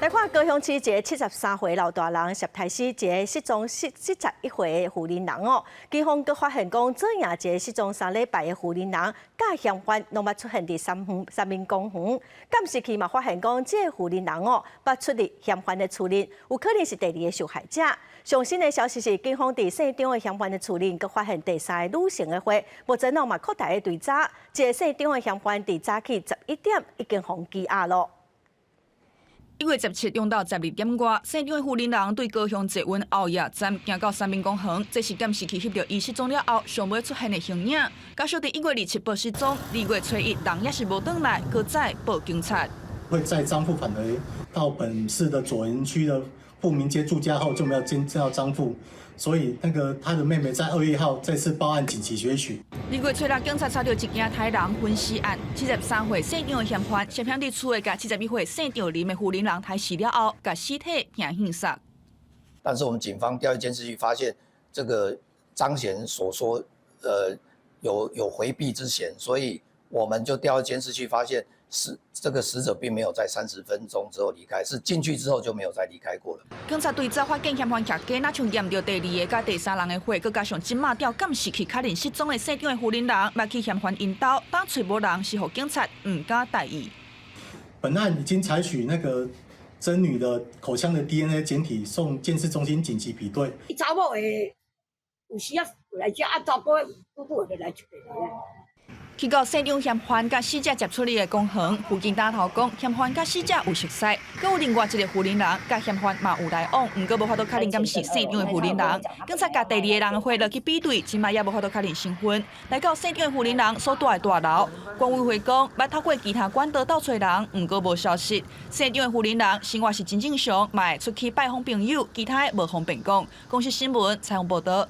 來看高雄市一个73歲老大人，涉刣死一个失蹤71歲的婦人人哦。警方閣發現講，左營一个失蹤3禮拜的婦人人，佮嫌犯攏捌出現佇三民公園。監視器嘛發現講，這个婦人人哦，捌出入嫌犯的厝內，有可能是第二个受害者。上新的消息是，警方佇姓張的嫌犯的厝內，閣發現第三个女性的血，目前哦嘛擴大咧追查。這个姓張的嫌犯佇早起11點已經予羈押囉。1月17中晝12點外，姓張的婦人人對高雄捷運後野站行到三民公園，這是監視器翕著伊失蹤了後上尾出現的形影。家屬佇1月27報失蹤，2月初一人猶是無轉來，閣再報警察。會載張父返回到本市的左營區的富民街住家後，就沒有見到張父，所以那個他的妹妹在2月1號再次報案緊急追尋。2月初六，警察查著一件刣人分屍案，73歲姓張的嫌犯涉嫌佇厝內共71歲姓張林的婦人人刣死了後，共屍體扔垃圾。但是我們警方調監視器發現，這個張賢所說，有迴避之嫌，所以我們就調監視器發現，這個死者並沒有在30分鐘之後離開，是進去之後就沒有再離開過了。警察追查發現嫌犯徛家，若像驗著第二个佮第三人的血，閣加上這馬調監視器確認失蹤的姓張的婦人人，捌去嫌犯𪜶兜，但揣無人是予警察毋敢大意。本案已經採取那個曾女的口腔的 DNA 檢體送鑑識中心緊急比對。查某的有時啊來遮啊，查埔久久就來一遍。去到姓張嫌犯佮死者接觸的公園附近打頭講，嫌犯佮死者有熟似，閣有另外一个婦人人佮嫌犯嘛有來往，毋過無法度確認敢是姓張的婦人人。警察共第二个人的血落去比對，這馬也無法度確認身份。來到姓張的婦人人所蹛的大樓，管委會講，捌透過其他管道鬥揣人，毋過無消息。姓張的婦人人生活是真正常，嘛會出去拜訪朋友，其他的無方便講。公視新聞採訪報導。